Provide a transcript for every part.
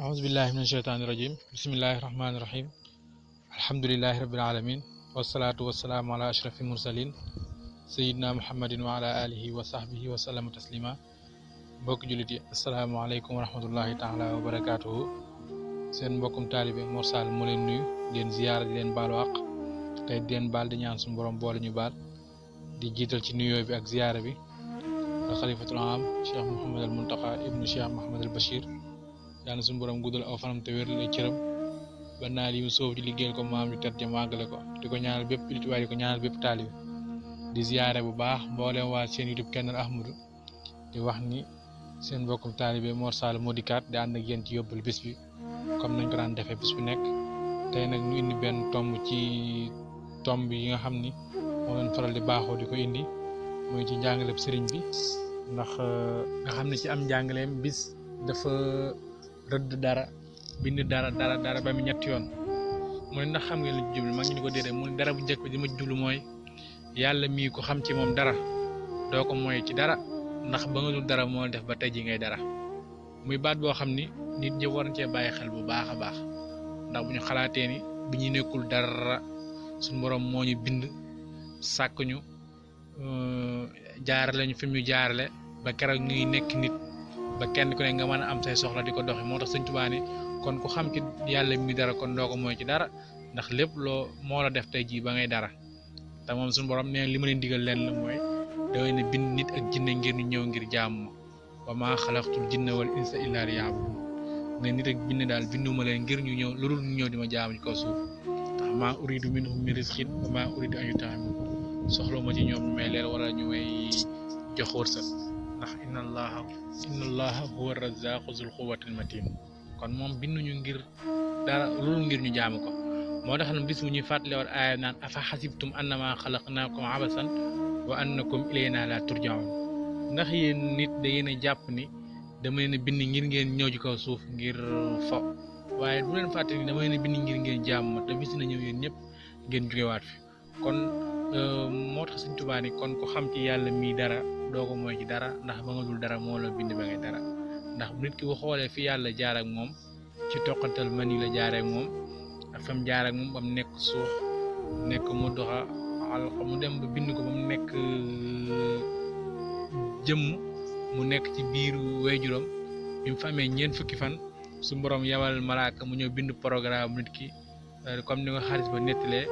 أعوذ بالله من الشيطان الرجيم بسم الله الرحمن الرحيم الحمد لله رب العالمين والصلاة والسلام على أشرف المرسلين سيدنا محمد وعلى آله وصحبه وسلم تسليما mbokk jullit yi asalaamaaleykum wa rahmatullahi taala wa barakaatuhu seen mbokkum taalibe Mor Sall moo leen nuyu di leen ziyaara di leen baalu àq tey di leen baal di ñaan suñu borom boole ñu baal di jiital ci nuyoo bi ak ziyaara bi xalifatul aam Cheikh Mouhamed al Muntaqa ibnu Cheikh Mouhamed al Bachir yàlla suñu borom guddal aw fanam te wér lay cëram ba naa li mu soof ci liggéeyal ko maam yu tedd ja màggale ko di ko ñaanal bépp jullit waaye di ko ñaanal bépp taalibe di ziyaare bu baax mboolem waa seen YouTube Kennel Ahmadou di wax ni seen mbokkum taalibe Mor Sall moo dikkaat di ànd ak yéen ci yóbbal bis bi comme nañ ko daan defee bis bu nekk tey nag ñu indi benn tomb ci tomb yi nga xam ni moo leen faral di baaxoo di ko indi muy ci njàngaleem sëriñ bi ndax nga xam ne ci am njàngaleem bis dafa rëdd dara bind dara ba mu ñetti yoon mu ne ndax xam ngeen li ci jublu mag ñu ni ko déedéet mu ne dara bu njëkk bi li ma jublu mooy yàlla mii ko xam ci moom dara doo ko mooy ci dara ndax ba nga dul dara moo def ba tey ji ngay dara muy baat boo xam ni nit ñi war na cee bàyyi xel bu baax a baax ndax bu ñu xalaatee ni bi ñu nekkul dara suñu borom moo ñu bind sàkk ñu jaarale ñu fi mu ñu jaarale ba keroog ñuy nekk nit ba kenn ku ne nga mën a am say soxla di ko doxi moo tax Sëñ Tuubaa ni kon ku xam ci yàlla mi dara kon doo ko mooy ci dara ndax lépp loo moo la def tey jii ba ngay dara te moom suñu borom nee li ma leen digal leen la mooy daway ne bind nit ak jinne ngir ñu ñëw ngir jaamu ma wa maa xalaqtul jinna wal insa illa liya'budun ne nit ak jinne daal binduma leen ngir ñu ñëw lu dul ñu ñëw di ma jaamu ci kaw suuf ndax maa uridu minhum min rizqin wa maa uridu an yut'imun soxla ma ci ñoom ñu may leer wala ñu may jox wërsëg ndax inna allaha huwa razzaqu zul quwwatil matin kon moom binduñu ngir dara lu dul ngir ñu jaamu ko moo tax na bis bu ñuy fàttali war aaya naan afa xasibtum annama xalaqnaakum abasan wa annakum ilayna la turja'un ndax yéen nit da yéen a jàpp ni dama leen a bind ngir ngeen ñëw ci kaw suuf ngir fo waaye bu leen fàtte ni dama leen a bind ngir ngeen jaamu ma te bis na ñëw yéen ñëpp ngeen jugewaat fi kon moo tax Sëñ Tuubaa ni kon ku xam ci yàlla mii dara doo ko mooy ci dara ndax ba nga dul dara moo la bind ba ngay dara ndax nit ki bu xoolee fi yàlla jaar ak moom ci toqantal man yi la jaaree ak moom ak fam jaar ak moom ba mu nekk suux nekk mu doxa alxa mu dem ba bind ko ba mu nekk jëmm mu nekk ci biiru waajuram bi mu fa amee ñeent fukki fan su borom yabal malaaka mu ñëw bind programme nit ki comme ni ko xaalis ba nettalee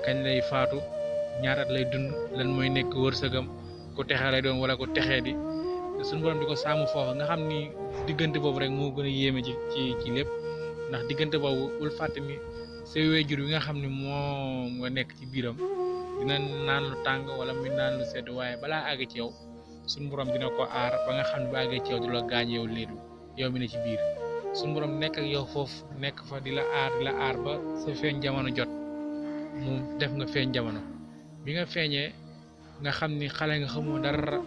kañ lay faatu ñaata at lay dund lan mooy nekk wërsëgam ku texee lay doon wala ku texee di suñu borom di ko sàmm foofu nga xam ni diggante boobu rek moo gën a yéeme ci lépp ndax diggante boobu bul fàtte ni say waajur bi nga xam ni moo nga nekk ci biiram dina naan lu tàng wala muy naan lu sedd waaye balaa àgg ci yow suñu borom dina ko aar ba nga xam ne bu àggee ci yow du la gaañ yow léegi yow mi ne ci biir suñu borom nekk ak yow foofu nekk fa di la aar ba sa feeñ jamono jot mu def nga feeñ jamono bi nga feeñee nga xam ni xale nga xamoo dara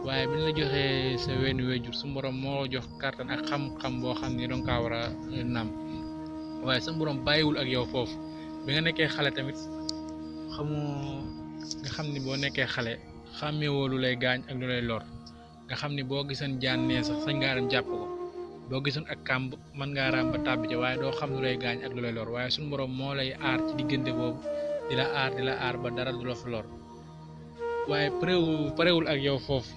waaye bi ñu la joxee sa wenn waajur suñu borom moo jox kàttan ak xam-xam boo xam ni danga kaa war a nam waaye suñu borom bàyyiwul ak yow foofu bi nga nekkee xale tamit xamoo nga xam ni boo nekkee xale xàmmeewoo lu lay gaañ ak lu lay lor nga xam ni boo gisoon jaan nee sax sañ ngaa dem jàpp ko boo gisoon ak kàmb mën ngaa raam ba tàbbi ca waaye doo xam lu lay gaañ ak lu lay lor waaye suñu borom moo lay aar ci diggante boobu di la aar ba dara du la fa lor waaye parewul ak yow foofu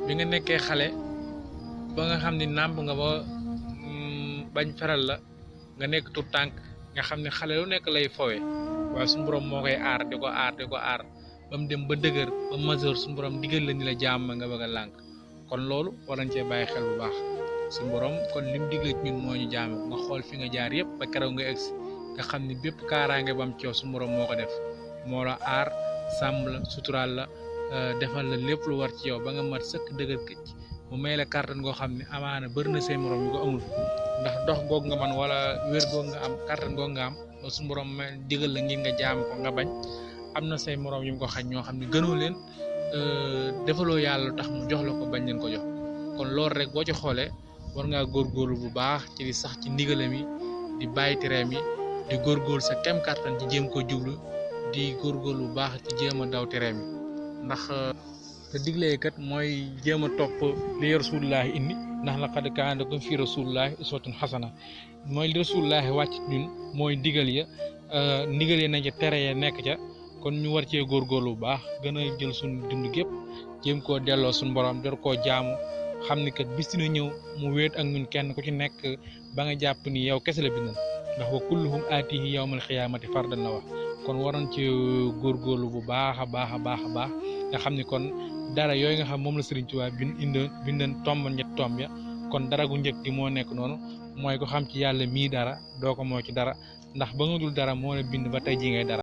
bi nga nekkee xale ba nga xam ni nàmp nga ba bañ feral la nga nekk tur tànk nga xam ne xale lu nekk lay fowe waaye suñu borom moo koy aar di ko aar ba mu dem ba dëgër ba majeur suñu borom digal la ni la jaam nga bëgg a lànk kon loolu war nañ cee bàyyi xel bu baax suñu borom kon lim digal ñun moo ñu jaam nga xool fi nga jaar yëpp ba keroog nga egsi nga xam ni bépp kaaraange ba am ci yow suñu borom moo ko def moo la aar sàmm la suturaal la defal la lépp lu war ci yow ba nga mat sëkk dëgër këcc mu may la kàttan goo xam ne amaana bëri na seen morom yu ko amul ndax dox goog nga man wala wér goog nga am kàttan goog nga am suñu borom digal la ngir nga jaam ko nga bañ am na say morom yu mu ko xañ ñoo xam ne gënoo leen defaloo yàlla tax mu jox la ko bañ leen ko jox kon loolu rek boo ci xoolee war ngaa góorgóorlu bu baax ci di sax ci ndigalam yi di bàyyi tereem yi di góorgóorlu sa kem kàttan ci jéem ko jublu di góorgóorlu bu baax ci jéem a daw tereem yi ndax te diglee kat mooy jéem a topp li Rasulullah indi ndax laqad kaana lakum fi rasulillahi uswatun xasana mooy li rasulillahi wàcc ñun mooy ndigal ya nañ ca tere ya nekk ca kon ñu war cee góorgóorlu bu baax gën a jël suñu dund gépp jéem koo delloo suñu borom door koo jaamu xam ni kat bis dina ñëw mu wéet ak ñun kenn ku ci nekk ba nga jàpp ni yow kese la bindal ndax wa kulluhum aatihi yawmal xiyaamati fardan la wax kon waroon ci góorgóorlu bu baax a baax a baax a baax nga xam ni kon dara yooyu nga xam moom la Sëriñ Tuubaa bindoon tomb ñett tomb ya kon dara gu njëkk gi moo nekk noonu mooy ko xam ci yàlla mii dara doo ko moo ci dara ndax ba nga dul dara moo la bind ba tey ji ngay dara